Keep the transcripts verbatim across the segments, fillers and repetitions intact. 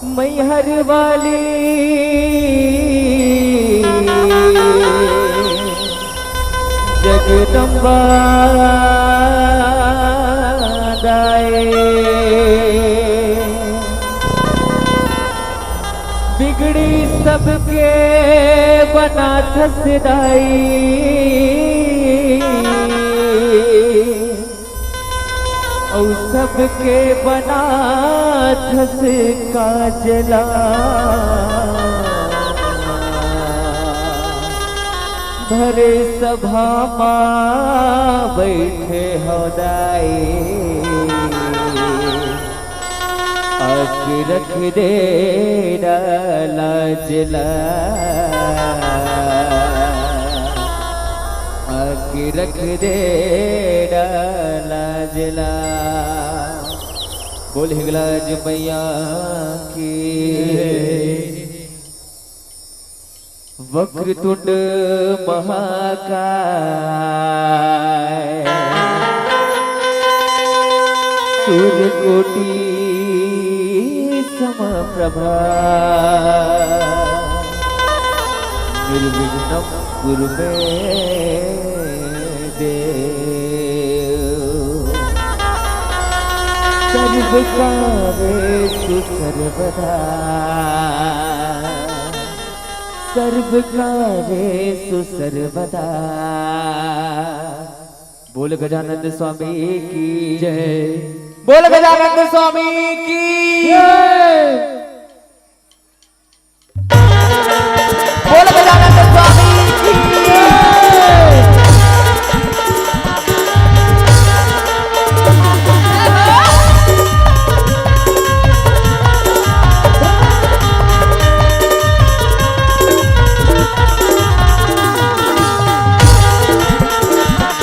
मैहर वाली जगदम्बा दाई, बिगड़ी सबके बनाथस दाई, अउ सबके बनाथस काजला। भरे सभा मा बइठे हव दाई, आके रख दे लाज ला, आके रख दे लाज ला। बोल हिंगलाज मैया की। वक्रतुंड महाकाय, सूर्यकोटि समप्रभा, निर्विघ्नं कुरु मे देव। सर्वकार्येषु सर्वदा, सर्वकार्येषु सर्वदा। बोल गजानंद स्वामी की जय। बोल गजानंद स्वामी की जय। बोल गजानंद स्वामी की।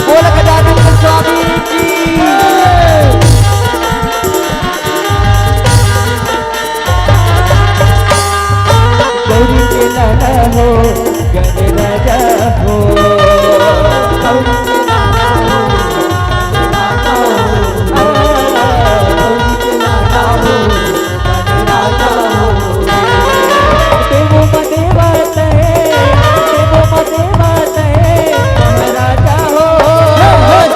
बोल गजानंद स्वामी की। गौरी के लाला हो, गणराजा हो। गौरी के लाला हो, गणराजा हो। गौरी के लाला हो, गणराजा हो। देवो म देवा तय, देवो म देवा तय, गणराजा हो। गौरी के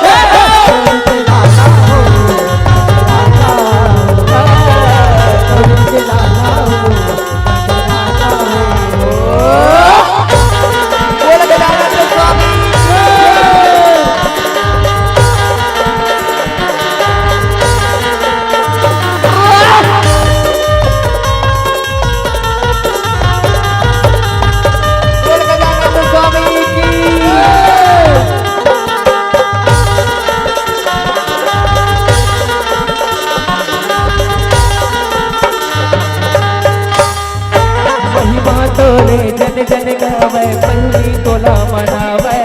लाला हो, गणराजा हो। गौरी के लाला हो, महिमा तोरे जन जन गावै, पहिली तोला मनावै।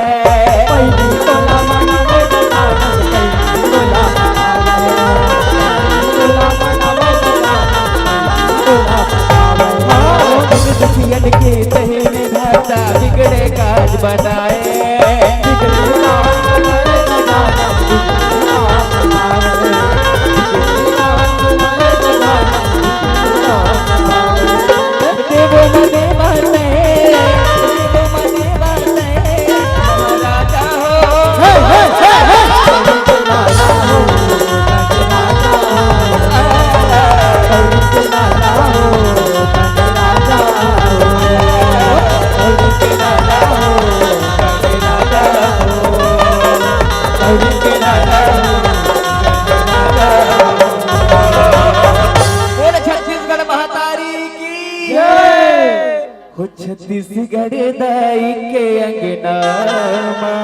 पहिली तोला मनावै, पहिली तोला मनावै, पहिली तोला मनावै, पहिली तोला मनावै। हाँ, दुख दुखियन के तहे विधाता, बिगड़े काज बनाए। बोल छत्तीसगढ़ महतारी की जय। हो छत्तीसगढ़ दाई के अंगना मा,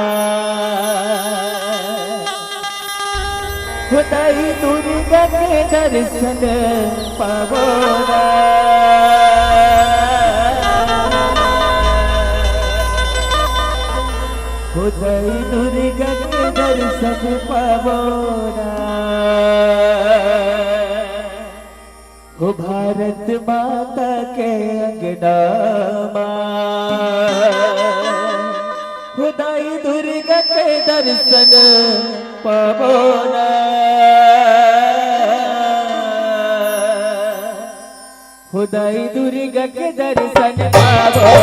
हो दाई दुर्गा के दर्शन पावो ना। हो दाई दुर्गा के दर्शन पावो ना। हो भारत माता के अंगना मा, हो दाई दुर्गा के दर्शन पावो ना। हो दाई दुर्गा के दर्शन पाबो ना।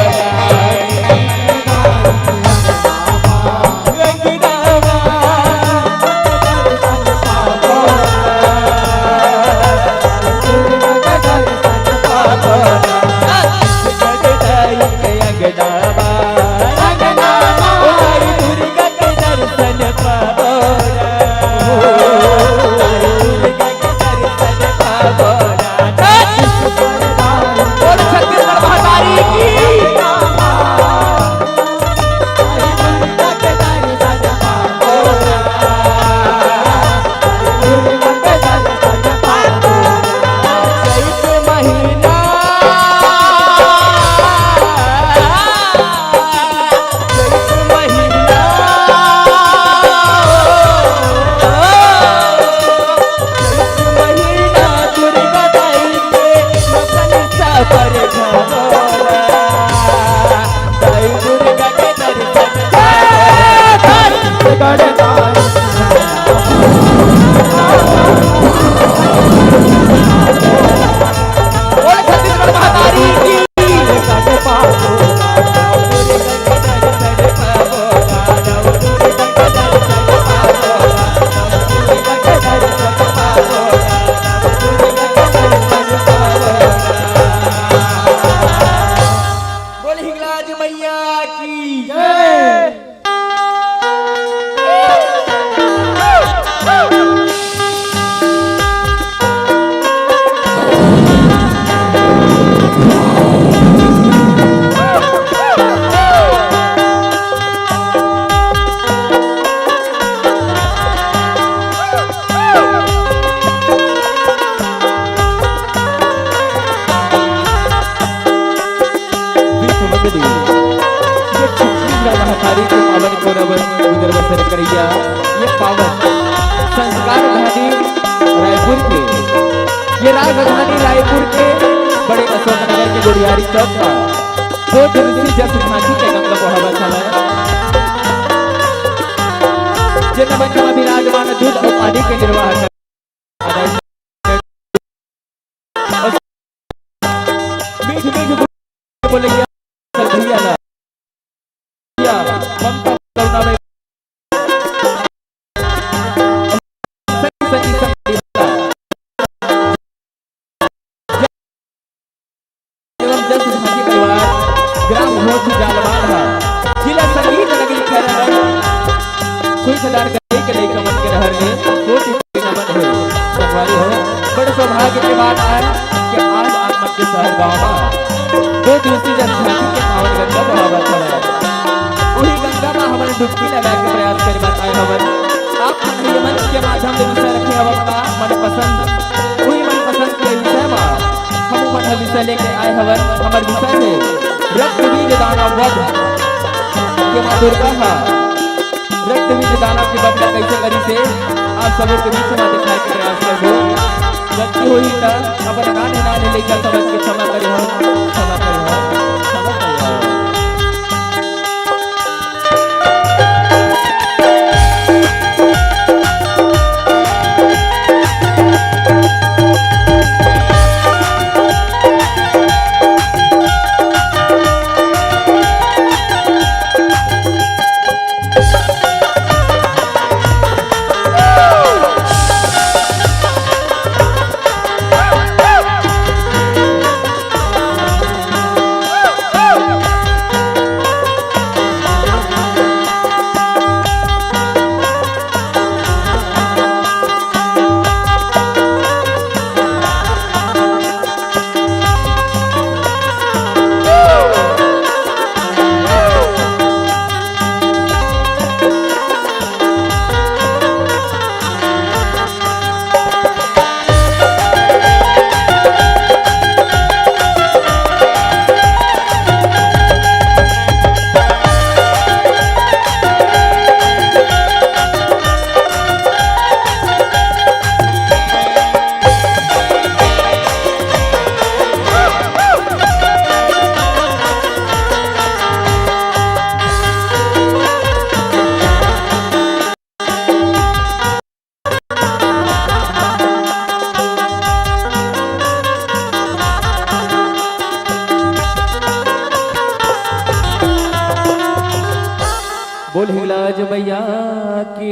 बोल हिंगलाज मैया की जय। विश्व मंगली, ये छत्तीसगढ़ महतारी के पावन गौरव गुजर बसर करैया, ये पावन संस्कार धानी रायपुर के, ये राजधानी रायपुर के बड़े अशोकनगर के गुढ़ियारी चौक का दो दिवसीय जस झांकी के गंगा बहावत हवय, जेकर मन म विराजमान दूध अउ पानी के निर्वाह कर मीठ मीठ बोलैया, सखिया ला, या ममता करुणा में सखी सखी सखी एवं जस झांकी परिवार, ग्राम भोज जालवाल हा, जिला संगीत नगरी खैरागढ़, सुई सदार गली के लइका मन के रहर में कोटि कोटि नमन हे। संगवारी हो, बड़ सौभाग्य के बात आय कि आज आप मन के शहर गांव मा दो दिवसीय जस झांकी के पावन गंगा बहावत हवय। उही गंगा मा हमन डुबकी लगा के प्रयास करे बर आए हवन। आप मन ये मंच के माध्यम ले विषय रखे हवन का मनपसंद, उही मनपसंद के विषय मा हम मन ह विषय लेके आए हवन। हमर विषय हे रक्त बीज दानव वध के माँ दुर्गा हा रक्त बीज दानव के बदला कैसे करी से आप सबो के बीच मा दिखाए के प्रयास करबो। गलती होही त अपन नान्हे नान्हे लइका समझ के क्षमा करे हो, क्षमा करे हो, क्षमा करे हो। बोल हिंगलाज मैया की।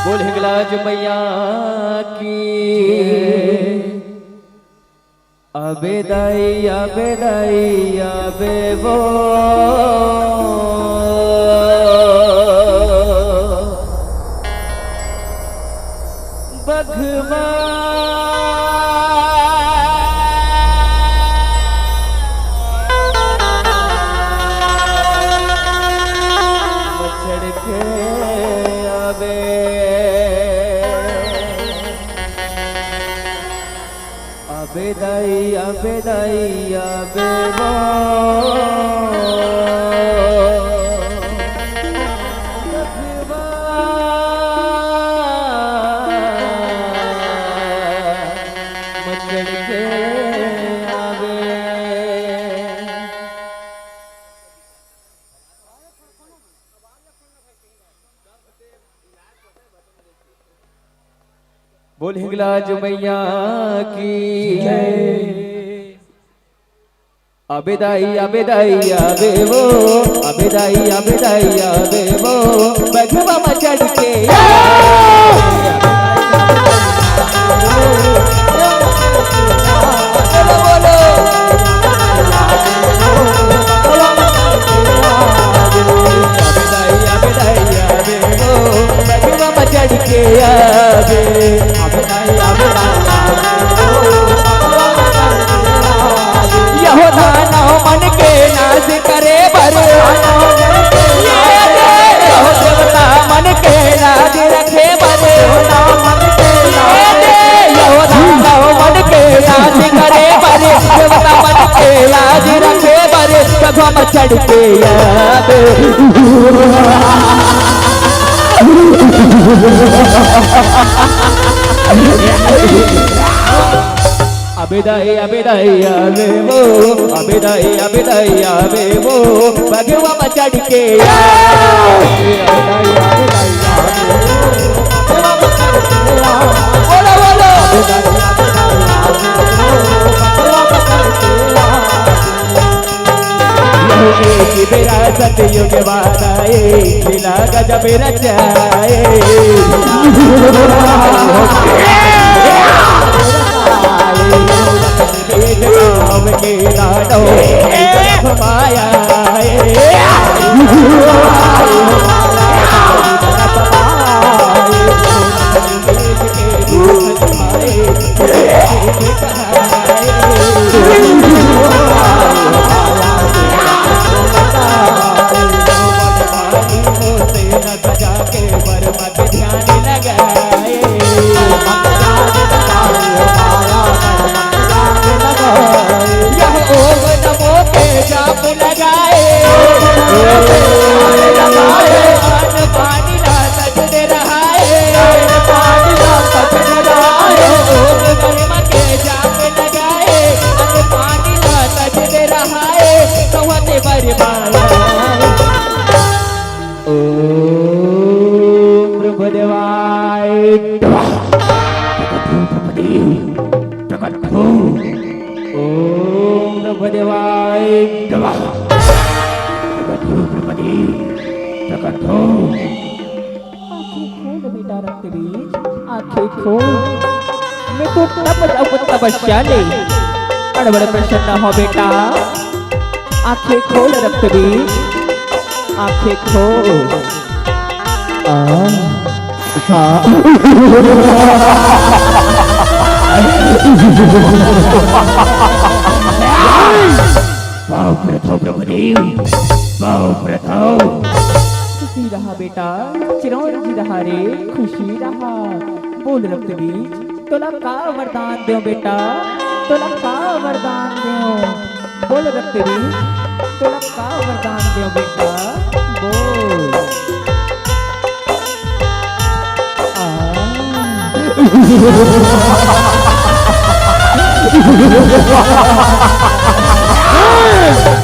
बोल हिंगलाज मैया की। अबे दाई, अबे दाई, अबे वो बघवा चढ़ के आवे। अबे दाई, अबे दाई, अबे वो बघवा मचड़ के आवे। बोल हिंगलाज मैया की जय। अबे दाई, अबे दाई, अबे वो, अबे दाई, अबे दाई, अबे वो, बघवा म चढ़ के। बोलो, बोलो। अबे दाई, अबे दाई, अबे वो, बघवा म चढ़ के आवे। यहो दानव मन के नाश करे बर, यहो देवता मन के लाज रखे बर, यहो दानव मन के नाश करे बर, देवता मन के लाज रखे बर, बघवा म चढ़ के आवे। अबे दाई, अबे दाई, अबे वो, अबे दाई, अबे दाई, अबे वो, बघवा म चढ़ के आवे। बोलो, बोलो। यहो एक बेरा सतयुग वाला ए, लीला गजब रचाए। एक गाँव के लाडो, एक तरफ माया ए। ओम ब्रह्मदेवाय नमः। ओम ब्रह्मदेवाय नमः। हो, मैं तो तप अउ तपस्या ले अड़बड़ प्रसन्न हो बेटा। आंखें खोल रक्तबीज, आंखें खोल। आ, आ। पाँव परत हंव ब्रह्मदेव, पाँव परत हंव। खुशी रहा बेटा, चिरौंजी रहा रे, खुशी रहा। बोल रक्तबीज, तोला का वरदान देंव बेटा, तोला का वरदान देंव? बोल रक्तबीज, तोला का वरदान देंव बेटा, बोल। आ।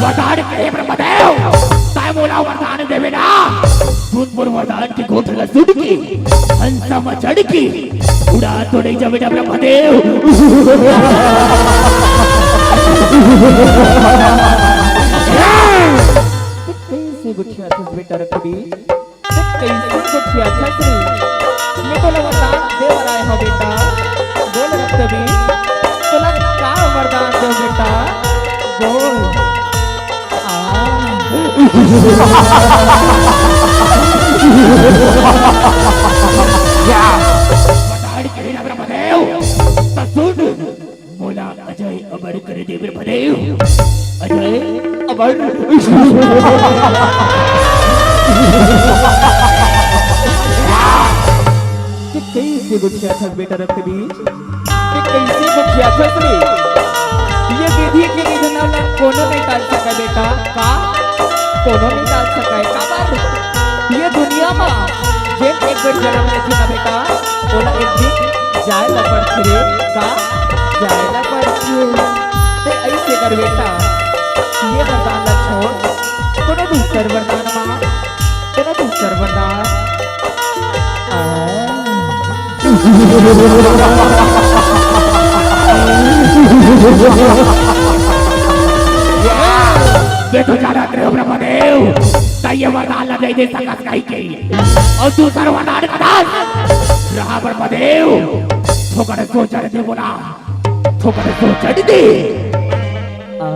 वरदान के हे ब्रह्मदेव, तैं मोला वरदान देबे ना, सुन मोर वरदान के गोठ ल सुन के, हंसा म चढ़ के, उड़ा तो नइ जाबे ना ब्रह्मदेव। कइसे गोठियाथस बेटा रक्तबीज? कइसे गोठियाथस रे? मैं तोला वरदान दे बर आए हंव बेटा। बोल रक्तबीज, तोला का वरदान देंव बेटा? बोल। आ। वरदान के हे ना ब्रह्मदेव, त सुन। मोला अजय अमर कर दे ब्रह्मदेव, अजय अमर। तैं कइसे गोठियाथस बेटा रक्तबीज? तैं कइसे गोठियाथस रे? ये विधि के विधान ला कोनो नइ टाल सकय बेटा। का? कोनो नइ टाल सकय। काबर? ये दुनिया म जेन एक बेर जनम लेथे ना बेटा, ओला एक दिन जाए ला पड़थे रे। का? जाए ला पड़थे। तैं अइसे कर बेटा, ये वरदान ला छोड़, कोनो दूसर वरदान मांग, कोनो दूसर वरदान। आ। मैं तो जानत रहेंव ब्रह्मदेव, तैं ये वरदान ला नइ दे सकस कहिके। अउ दूसर वरदान कथस, रहा ब्रह्मदेव, थोकन सोचन दे मोला, थोकन सोचन दे। आ।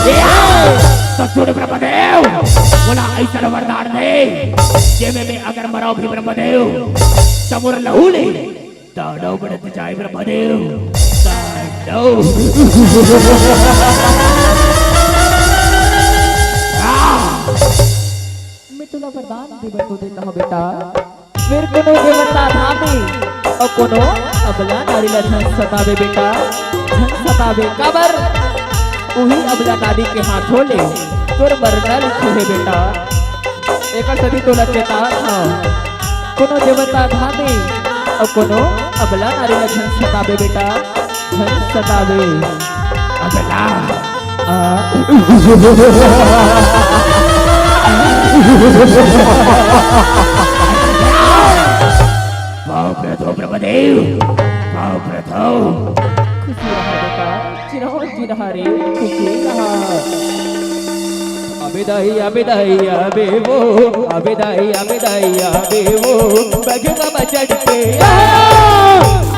ए, आ, त सुन ब्रह्मदेव, मोला अइसन वरदान दे, जेमे मैं अगर मरंव भी ब्रह्मदेव, त मोर लहू ले तांडव बरत जाए ब्रह्मदेव, तांडव। आ! मैं तोला वरदान दे बर तो देत हंव बेटा, फेर कोनो देवता धामी अउ कोनो अबला नारी ला झन सताबे बेटा, झन सताबे। काबर? उही अबला नारी के हाथों ले तोर मरना लिखे हे बेटा। एकर सेती तोला चेतात हंव, कोनो देवता धामी अउ कोनो अबला नारी ला झन सताबे बेटा, झन सताबे। अबला। आ। पाँव परत हंव ब्रह्मदेव, पाँव परत हंव। खुशी रहा बेटा। चिरौंजी रहा रे, खुशी रहा। अबे दाई, अबे दाई, अबे वो, अबे दाई, अबे दाई, अबे वो, बघवा म चढ़ के आ।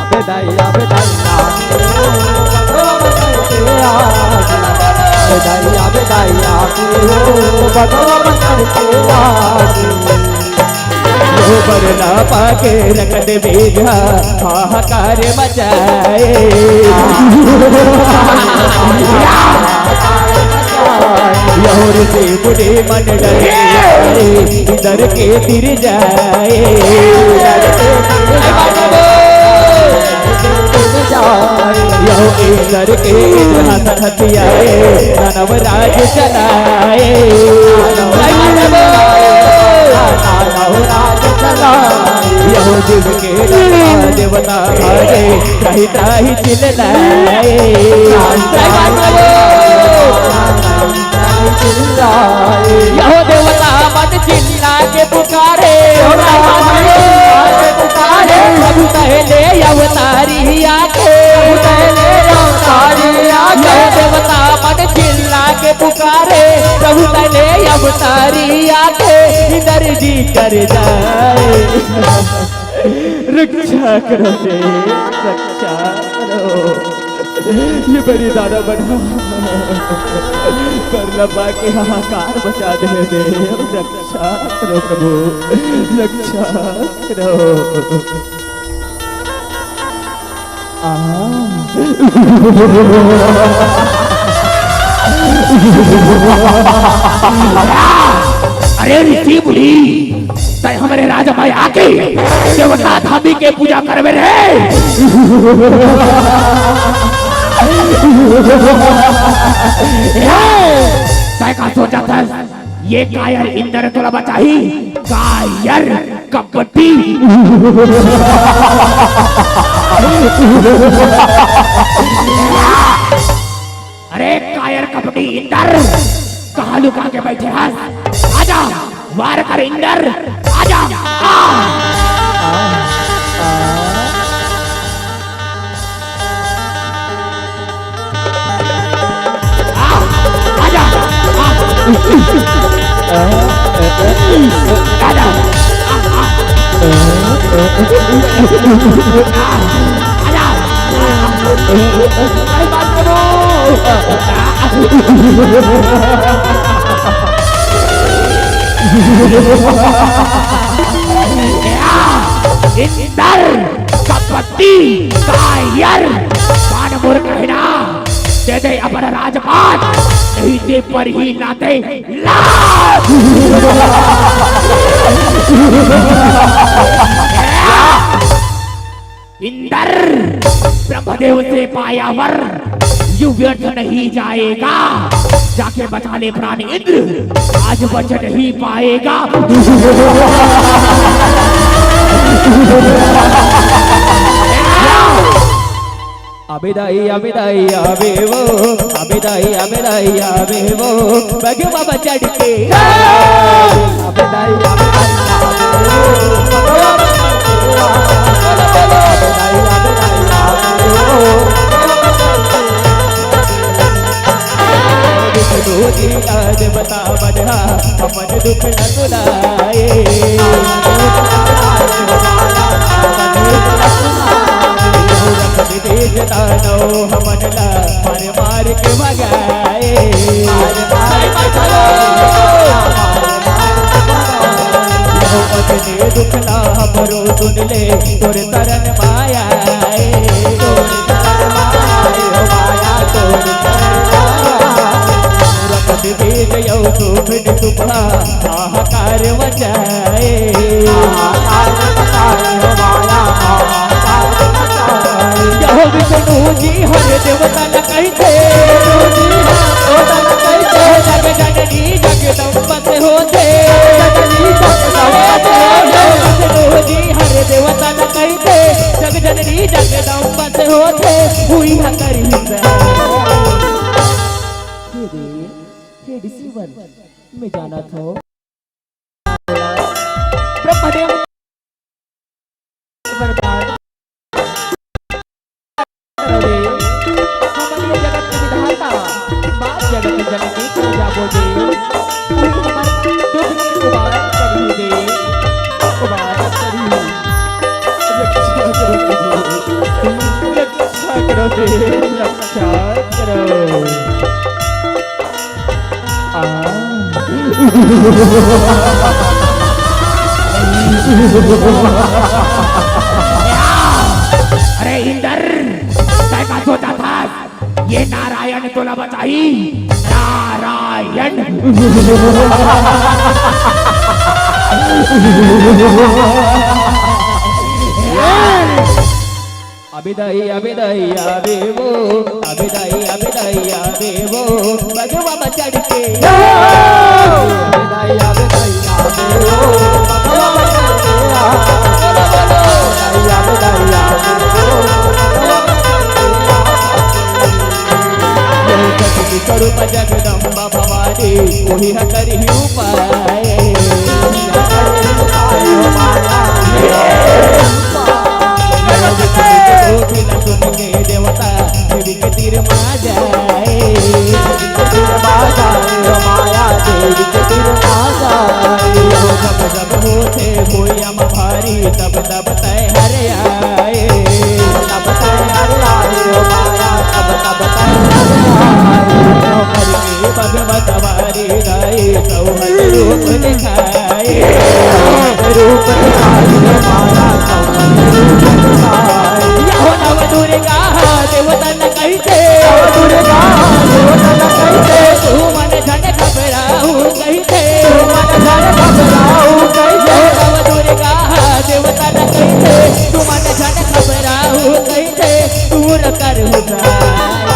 अबे दाई, अबे दाई, अबे वो, बघवा म चढ़ के आ। अबे दाई, अबे दाई, अबे वो, बघवा म चढ़ के आ। यो बरना पाके रकत बीजा हाहाकार मचाए। यो ऋषि मुनि मन डरे, इंदर के तिर जाए। यो इंदर के इंद्रहासन हथियाए, दानव राज चलाए। यो जीव के देवता हारे, त्राहि त्राहि चिल्लाए। यो देवता मन चिल्ला के पुकारे, यो देवता मन चिल्ला के पुकारे, प्रभु तैं ले अवतारी आके। प्रभु तैं ले अवतारी आके। यो देवता मन चिल्ला के पुकारे, प्रभु तैं ले अवतारी दर्जी कर जाए। रक्षा करो देव, रक्षा करो। ये बड़ी दादा बना पर लपा के हाहाकार मचा दे देव, रक्षा करो प्रभु, रक्षा करो। अरे ऋषि मुनि, तै हमरे राज म आके देवता धामी के पूजा करबे रे। तै का सोचत हस? ये कायर इंदर तोला बचाही? कायर कपटी। अरे कायर कपटी इंदर, कहाँ लुका के बैठे हस? आजा, वार कर इंदर, आजा। आ। आ, आजा। आ। आजा। आ, आ। आजा। भाई, बात करो। इंदर, कपटी, कायर, बान मोर कहना, दे दे अपन राजपाट, नहीं दे पर ही ना दे लाज। इंदर, ब्रह्मदेव से पाया वर, यू व्यर्थ नहीं जाएगा। जाके बचा ले प्राण इंद्र, आज बच नहीं पाएगा। अबे दाई, अबे दाई, अबे वो, अबे दाई, अबे दाई, अबे वो, बघवा बचड़ के। अबे दाई, अबे दाई, अबे वो, बघवा बचड़ के। बोलो, बोलो, अबे दाई, अबे दाई, अबे वो, बघवा बचड़ के। विष्णु जी आज बता बन्हा, अपन दुख न सुनाए। रख दे दानव हमन ला, मार मार के भगाए। अपने दुख ला हमरो सुन ले, तोर तरन माया ए। रपट बीज यौ सुभिन सुभा हाहाकार मचाए। यहो विष्णु जी हर देवता न कहिथे, जग जननी जगदम्बा से होथे। विष्णु जी हर देवता न कहिथे, जग जननी जगदम्बा से होथे, हुई ह करही हे देव, हे ऋषिवर, मैं जानत हौं। ब्रह्मदेव वरदान। हमन ये जगत के विधाता, बाप जगत जननी के जाबो देव। तू हमर दुख के उबार करही देव, उबार करही। रक्षा करो प्रभु, रक्षा करो देव, रक्षा करो। आ। अरे इंदर, तैं का सोचत हस? ये नारायण तोला बचाही? नारायण। अबे दाई, अबे दाई, अबे वो, अबे दाई, अबे दाई, अबे वो, बघवा म चढ़ के। अबे दाई, अबे दाई, अबे वो, बघवा म चढ़ के। बोलो, बोलो। अबे दाई, अबे दाई, अबे वो, बघवा म चढ़ के। ये शक्ति स्वरूप जगदम्बा भवानी, वही ह करही उपाय। सुन के देवता देवी के तीर मा जाए। तीर मा जाए, माया देवी के तीर मा जाए। तब तब तैं हर आए, तब तैं हर आए ओ माया, तब तब तैं हर आए। ओ हरि के भगवत वारी गाए, सौहन रूप दिखाए। रूप दिखाए ओ माया, सौहन रूप दिखाए। या हो नव दुर्गा देवता न कहिथे, नव दुर्गा देवता न कहिथे। तू मन झन घबराहू कहिथे, तू मन झन घबराहू कहिथे। नव दुर्गा देवता न कहिथे, तू मन झन घबराहू कहिथे। दूर करहू सहाय।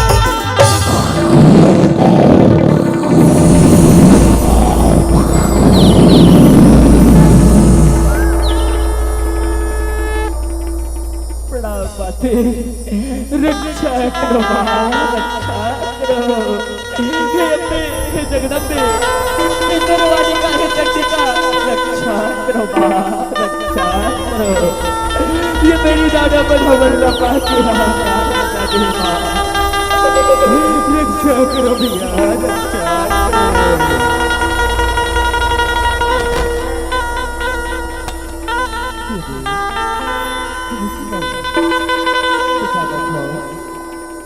प्रणाम माते, रक्षा करो माँ, रक्षा करो। हे अम्बे, हे जगदम्बे, हे दुर्वारिका, हे चंडिका, रक्षा करो माँ, रक्षा करो। ये मेरी दादा पर हमर लपा के हाथ बचा दे माँ। रक्षा करो भैया, रक्षा करो।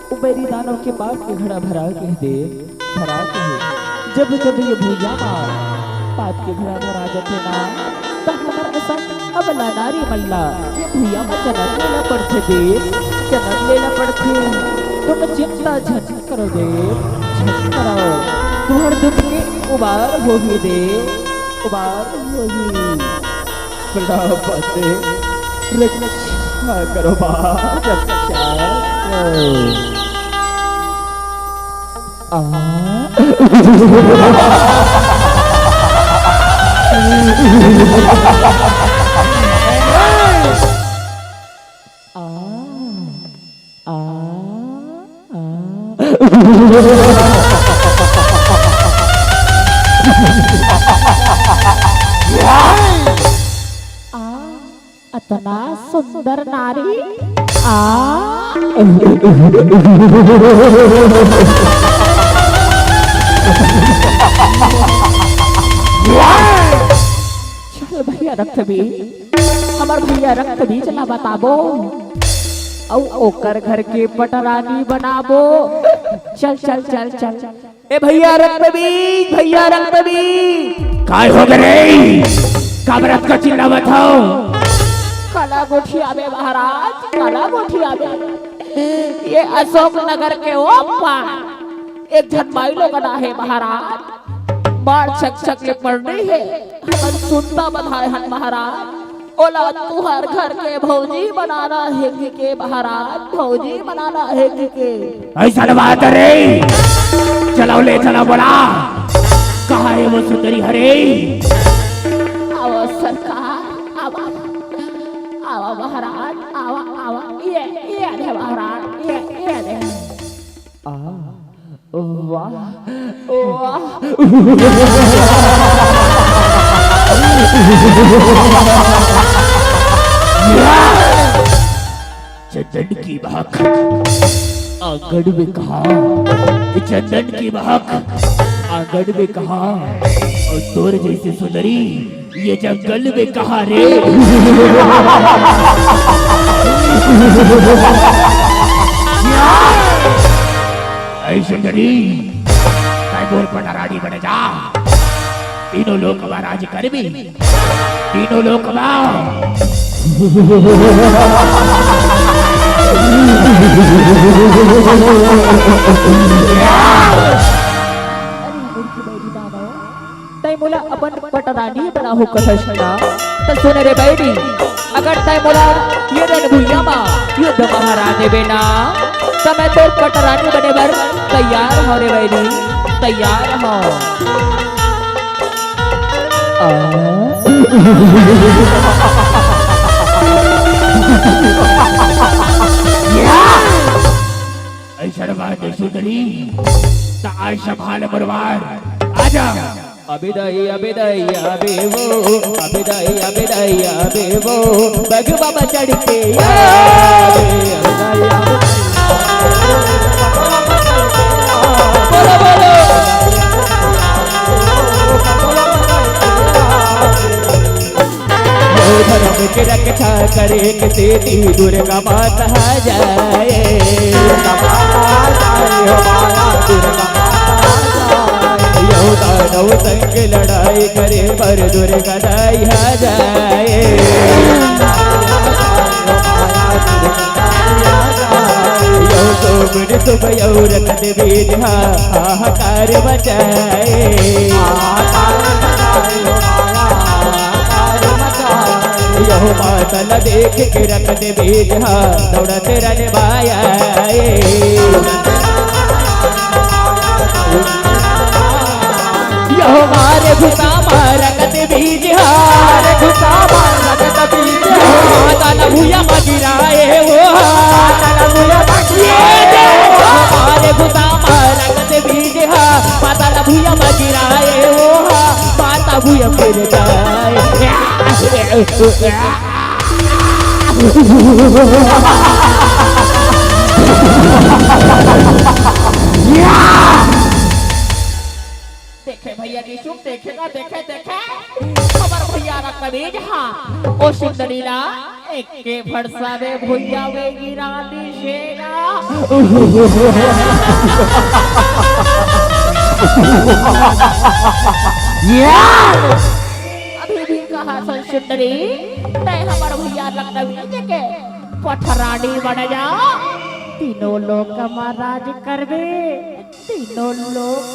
ओ बैरी दानव के पाप के घड़ा भरा के हे देव, भरा के हे। जब जब ये भुइयां म पाप के घड़ा भरा जथे ना, त हमर असन अबला नारी मन ला ये भुइयां म जनम लेला पड़थे देव, जनम लेला पड़थे। तुम चिंता झन करो देव, झन करो। तुहर दुख के उबार होही देव, उबार होही। प्रणाम माते, रक्षा करो माँ, रक्षा करो। आ। आ। आ, आ। आ, अतना सुंदर नारी। आ। चल भैया रक्तबीज, हमर भैया रक्तबीज ला बताबो, अउ ओकर घर के पटरानी बनाबो। चल, चल, चल, चल। ए भैया रक्तबीज, भैया रक्तबीज। काय हो गे रे? काबर अतका चिल्लावत हव? काला गोठियाबे महाराज, काला गोठियाबे। ये अशोक नगर के ओ पार एक झन माईलोगन आहे महाराज। बाढ़ छकछक ले पड़ रही हे, हमन सुनता बधाए हन महाराज। ओला तुहर घर के भौजी बनाना हे कहिके महाराज, भौजी बनाना हे कहिके। अइसन बात रे, चलाओ ले चलाओ बोला, कहाँ हे वो सुंदरी हरे? आवा सरकार, आवा, आवा महाराज, आवा, आवा, ये, ये दे महाराज, ये, ये दे। आ, वाह, वाह। चंदन की महक आंगन में कहाँ? चंदन की महक आंगन में कहाँ? अउ तोर जइसे सुंदरी ये जंगल में कहाँ रे? ऐ सुंदरी, तैं मोर पटरानी बने जा। तीनों लोक म राज करबे, तीनों लोक म। तैं मोला अपन पटरानी बनाहू कहस ना, त सुन रे बैरी, अगर तैं मोला ये रणभुइयां म युद्ध म हरा देबे ना, त मैं तोर पटरानी बने बर तैयार हंव रे बैरी, तैयार हंव। आ? अइसन बात हे सुंदरी, त आज संभाल बरवार, आजा। अबे दाई, अबे दाई, अबे वो, अबे दाई, अबे दाई, अबे वो, बघवा म चढ़ के आ, अबे दाई, अबे दाई। बोलो, बोलो। के रक्षा करे के सेती दुर्गा माता आ जाए। दुर्गा माता आ जाए, हो माया दुर्गा माता आ जाए। यहू दानव संग लड़ाई करे बर दुर्गा दाई आ जाए। यहू सोमन सुभ यहू रतन बीज हा हाहाकार मचाए। यहू माता ला देख के रतन बीज हा दौड़त रन माया। यहू मारे घुसा मारकत बीज हा। मारे घुसा मारकत बीज हा। माता ला भुइयां म गिराए वो हा। माता ला भुइयां म गिराए वो हा। मारे घुसा मारकत बीज हा। माता ला भुइयां म गिराए वो हा। माता भुइयां म गिर जाए। देखे भैया जी, चुप देखे ना, देखे, देखे। हमर भैया रतन बीज हा ओ सुंदरी ला एके फरसा में भुइयां में गिरा दीस हे गा। अभी भी कहा सुन सुंदरी, तैं हमर भैया रतन बीज के पटरानी बन जा, तीनों लोक म राज करबे। तीनों लोक।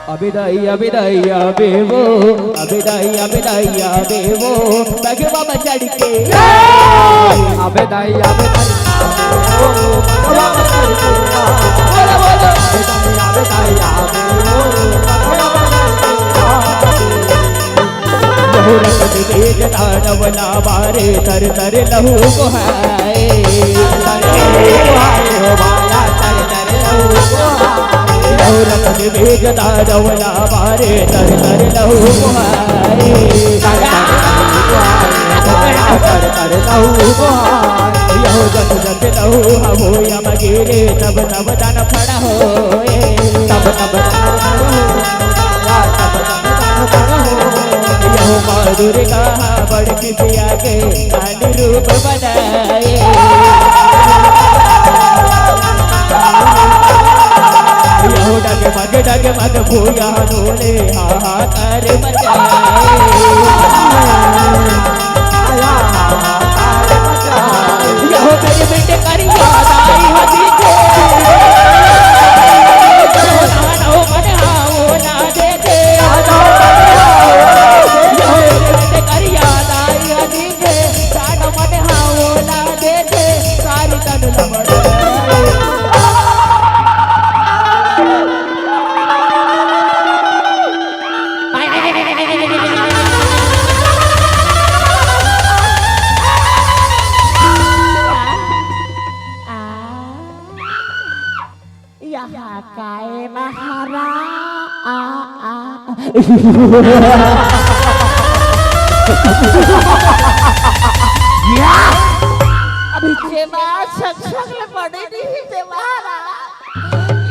अबे दाई, अबे दाई, अबे वो, अबे दाई, अबे दाई, अबे वो, बघवा म चढ़ के। अबे दाई, अबे दाई, अबे वो, बघवा म चढ़ के। बोलो, बोलो। अबे दाई, अबे दाई, अबे वो, बघवा म चढ़ के। लहू रतन बीज दानव ला मारे, तर तर लहू बोहाए। लहू रतन बीज दानव ला मारे, तर तर लहू बोहाए। यहू जस जस लहू ह भुइयां म गिरे, तब तब तन फड़ होए। तब तब तन फड़ होए। यहू माँ दुर्गा हा बड़ खिसिया के काली रूप बनाए। यहू डगमग डगमग भुइयां डोले हाहाकार मचाए। यहू मेरे बेटे करिया दाई हदी के। यहाँ काय महारा आ, आ। अभी जेमा छक छक ले पड़े नहीं ते महारा।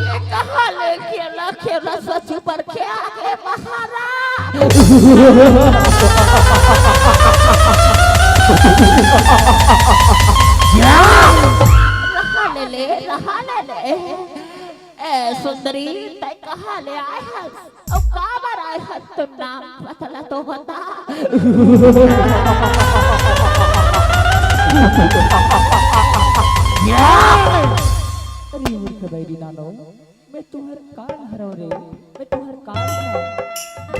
ये कहाँ ले खेला, खेला सच पर क्या के महारा। रहा ले ले, रहा ले ले। ए सुंदरी, तै कहाँ ले आए हस? अउ काबर आए हस? तो नाम पता ला तो बता। अरे मूर्ख बैरी नानो, मैं तुहर काल हरव रे, मैं तुहर काल हरव।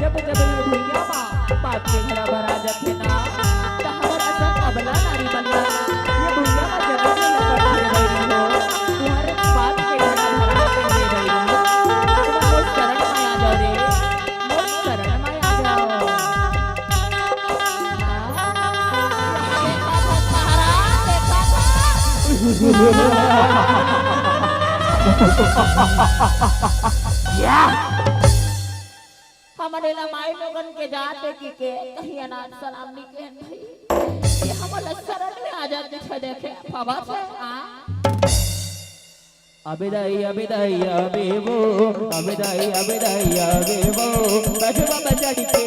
जब जब ये भुइयां मा पाप के घड़ा भरा जाथे ना, त हमर असन अबला नारी मन ला ये भुइयां मा जन्म लेना पड़थे रे बहिनी हो। तुहर पाप के घड़ा भरा जाथे रे बहिनी। तुमन मोर शरण मा आ जाओ रे, मोर शरण मा आ जाओ। हमन एला माई लोगन के जात ए कहिके कहीं अनाथ सलाम नी केहेन भई। ये हमन ला शरण में आ जात दिखे देखे, पावत हे, आ? अबे दाई, अबे दाई, अबे वो, अबे दाई, अबे दाई, अबे वो, बजवा बजड़ी के।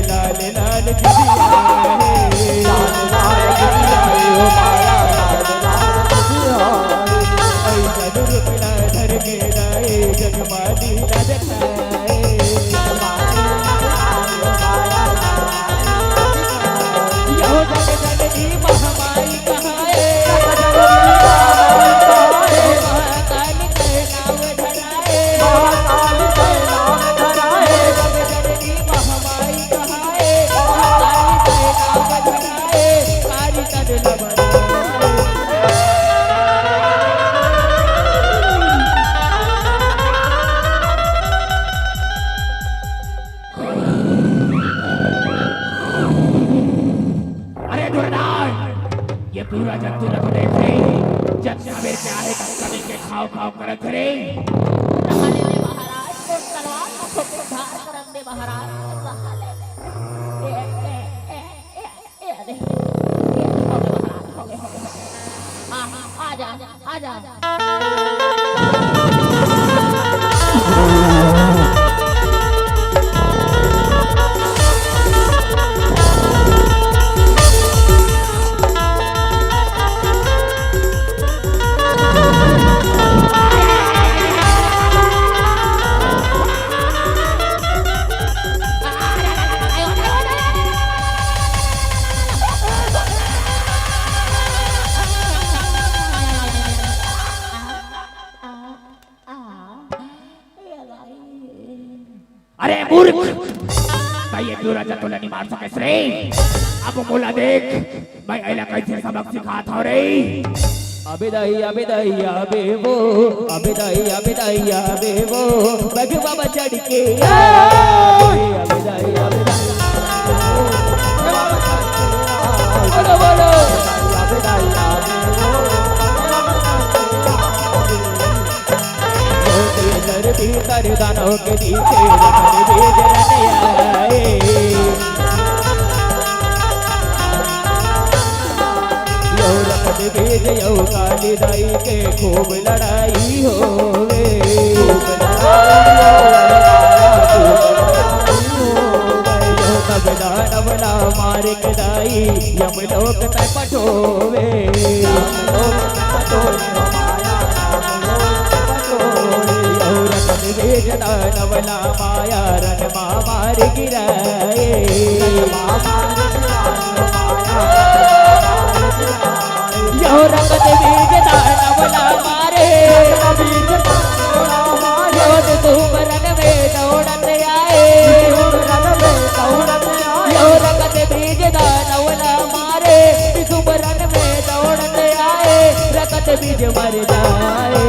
लाल लाल जुतिया रे, लाल लाल जुतिया रे, ओ माया लाल लाल जुतिया रे। ऐसा रूप ला धर के लाए, जगमाली ला जगाए। यो जग जननी महामाई कहाए। महाकाली के नाम धराए। महाकाली के नाम धराए। जग जननी महामाई कहाए। महाकाली के नाम धराए। कारी तन लबराए। अरे दुर्योधन, ये पूरा जंतु ला तो देख रे, जब जाबे क्या है, कभी के खाव खाव करत रे। नहा ले ले महाराज, तो तलवार को खूब धार करन दे महाराज, नहा ले ले। ए, ए, ए, ए, ए, अरे, ए, हो गए महाराज, हो गए, हो गए, हो गए। हाँ, हाँ, आ जा, आ जा। अरे मूर्ख, मैं ये पूरा जंतु ला नहीं मार सकेस रे। अब मोला देख, मैं एला कैसे सबक सिखात हव रे। अबे दाई, अबे दाई, अबे वो, अबे दाई, अबे दाई, अबे वो, बघवा बजड़ी के आए। अबे दाई, अबे दाई, बोलो, बोलो। अबे दाई, अबे वो, भीतर भीतर दानव के बीचे रखत बीज रन आए। यो रखत बीज यो काली दाई के खूब लड़ाई होवे। यो तब दानव ला मार के दाई यमलोक तक पठोवे। औरत विवेचना नवला माया रन मार गिराए। यो रंगत बीज दानव ला मारे। यो सुमरन में दौड़त आए। यो रंगत बीज दानव ला मारे। सुमरन में दौड़त आए। रंगत बीज मर जाए।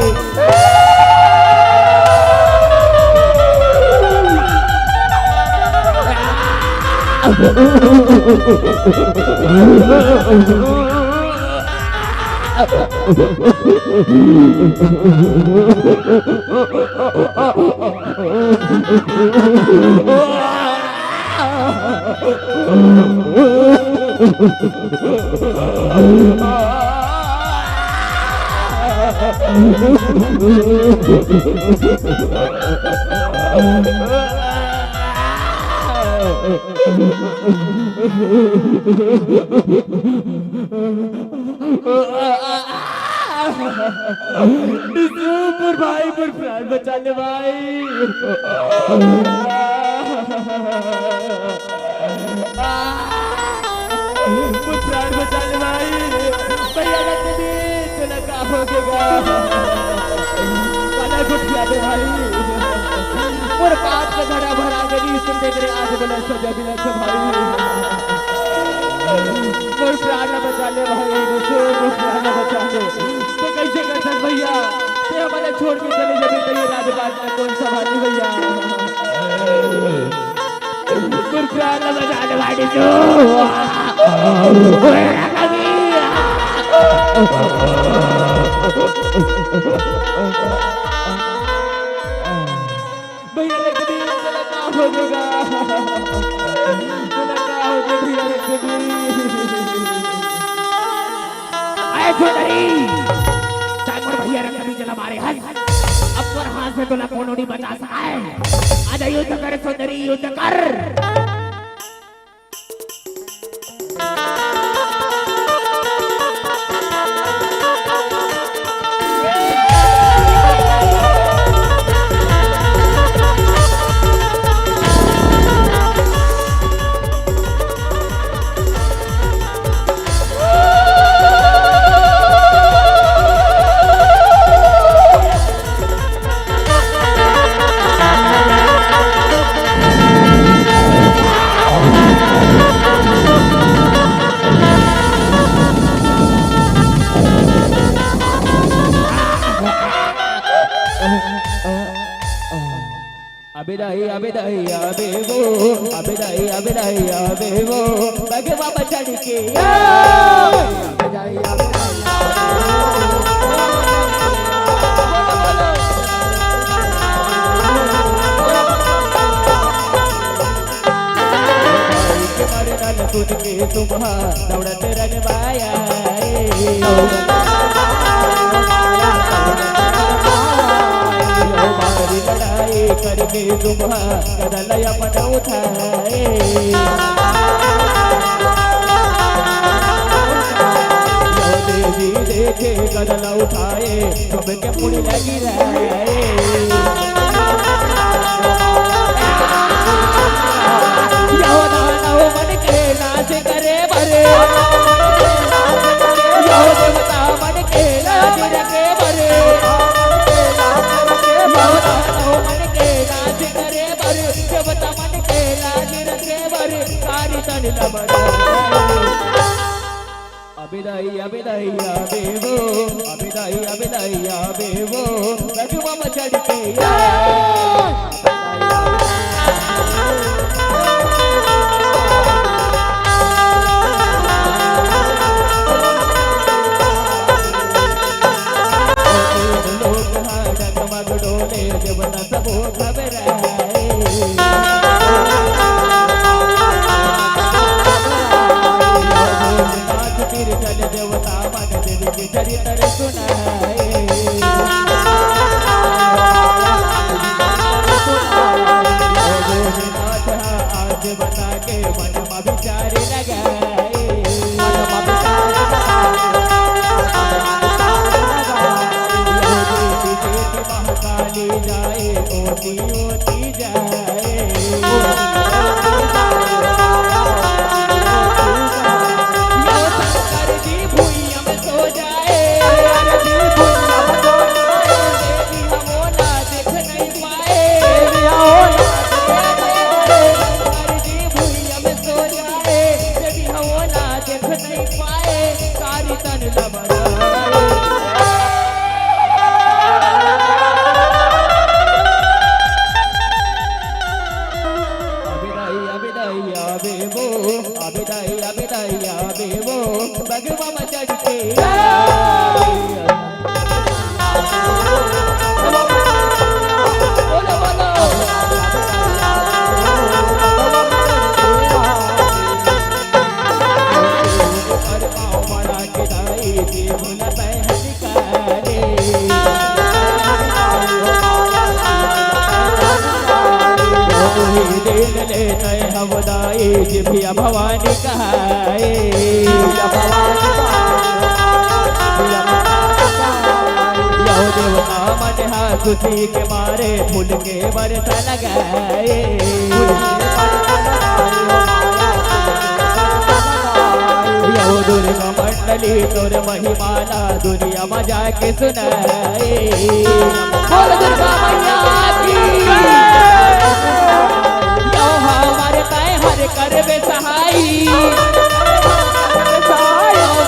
सुपर भाई, मोर प्राण बचा ले भाई। मोर प्राण बचा ले भाई। भैया रतन, तोला का हो गेगा? काला गोठिया दे भाई। मोर पाप के घड़ा भरा गे, सुन दे रे आज मोला सजा मिलत हे भाई। मोर प्राण ला बचा ले भाई, मोर प्राण ला बचा ले। तो कैसे कर सक भैया, ते हमला छोड़ के चले जाबे, तो ये राजपाट ला कोन संभाली भैया? मोर प्राण ला बचा ले भाई, तू। भैया रे कबीर, तोला का हो गेगा? तोला का हो गे भैया रे कबीर? अरे सुंदरी, चाहे मोर भैया रे कबीर चला मारे हस। अब तोर हाथ से तोला कोनो नहीं बचा सकाय। आजा युद्ध कर सुंदरी, युद्ध कर। अबे दाई, अबे दाई, अबे वो, अबे दाई, अबे दाई, अबे वो, बगे बाबा चढ़ के, अबे दाई, अबे दाई, अबे वो। के मारे नाल सुन के तुम्हा दौड़त रंगबाया रे। यो मारी लड़ाई करके तुम्हा कदल अपन उठाए। यो देवी देखे कदल उठाए, तुम के मुड़ी लगी रहे। यो दानव मन के नाश करे बरे, यो देवता मन के लाज रखे बरे, यो दानव मन के नाश करे बरे, देवता मन के लाज रखे बरे, कारी तन लबर। अबे दाई, अबे दाई, अबे वो, अबे दाई, अबे दाई, अबे वो, रघुवा में चढ़ के यार। लोग हाँ डगमग डोले, देवता सबो घबराए। भोलेनाथ तिरछल देवता मन देव के चरित्र सुनाए। भोलेनाथ आज बता के मन मा विचार लगाए। महाकाली जाए, ओटी ओटी जाए। यो शंकर जी भुइयां में सो जाए। शंकर जी भुइयां में सो जाए। देवी हमो ना देख नहीं पाए। देवी हमो ना देख नहीं पाए। शंकर जी भुइयां में सो जाए। देवी हमो ना देख नहीं पाए। कारी तन लबड़ा। अबे दाई, अबे दाई, अबे वो, अबे दाई, अबे दाई, अबे वो, बगवा में चढ़ के। बोलो, बोलो। अरे पाँव मड़ा के दाई, जीव न पहन काले। देन ले नय हवदाई, जिभिया भवानी कहाए। यो देवता मन हा खुशी के मारे फूल के बरसा लगाए। यो दुर्गा मंडली तोर महिमा ला दुनिया मा जाके सुनाए। बोल दुर्गा मैया की। यो हमारे ताय हर करबे सहाई।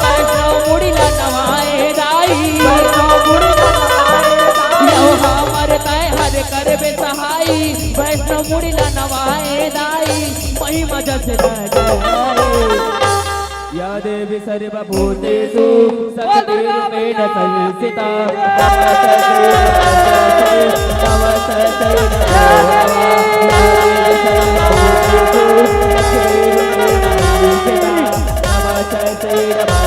वैष्णव मुड़ी ला नवाए दाई। वैष्णव मुड़ी ला नवाए दाई। यो हमर तैं हर करबे सहाई। वैष्णव मुड़ी ला नवाए दाई। महिमा जस न जाए। या देवी सर्वभूतेषु शक्तिरूपेण संस्थिता। नमस्ते नमस्ते नमस्ते नमस्ते नमो नमः। या देवी सर्वभूतेषु शक्तिरूपेण संस्थिता। नमस्ते नमस्ते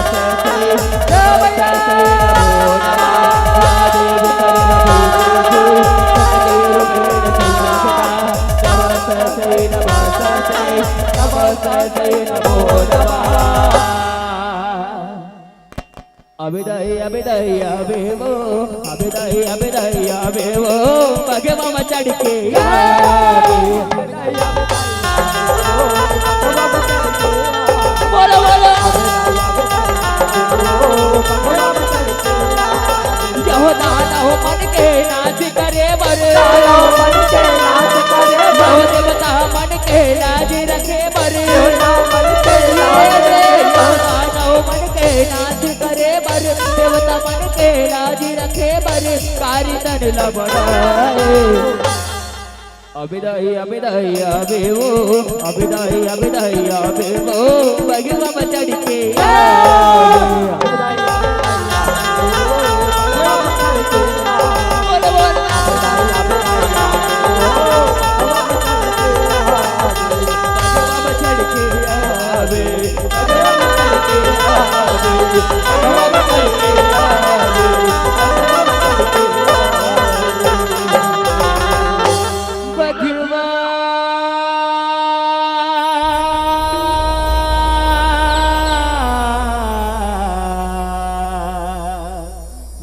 नमस्ते नमो नमः। या देवी सर्वभूतेषु शक्तिरूपेण संस्थिता। नमस्ते नमस्ते नमस्ते नमो नमः। अबे दाई, अबे दाई, अबे वो, अबे दाई, अबे दाई, अबे वो, बघे मामा चढ़ के आवे। बोलो, बोलो। यहो दानव मन के नाश करे बर। दानव मन के नाश करे बर। यहो देवता मन के लाज रखे बर। देवता मन के लाज रखे बर। मानव मन के नाश करे बर, देवता मन के लाज रखे बर, कारी तन ल बढ़ाए। अबे दाई, अबे दाई, अबे वो, अबे दाई, अबे दाई, अबे वो, बघवा म चढ़ के आवे। बोल, बोल।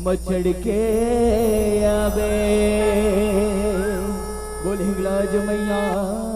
मचड़ के आवे। बोल हिंगलाज मैया।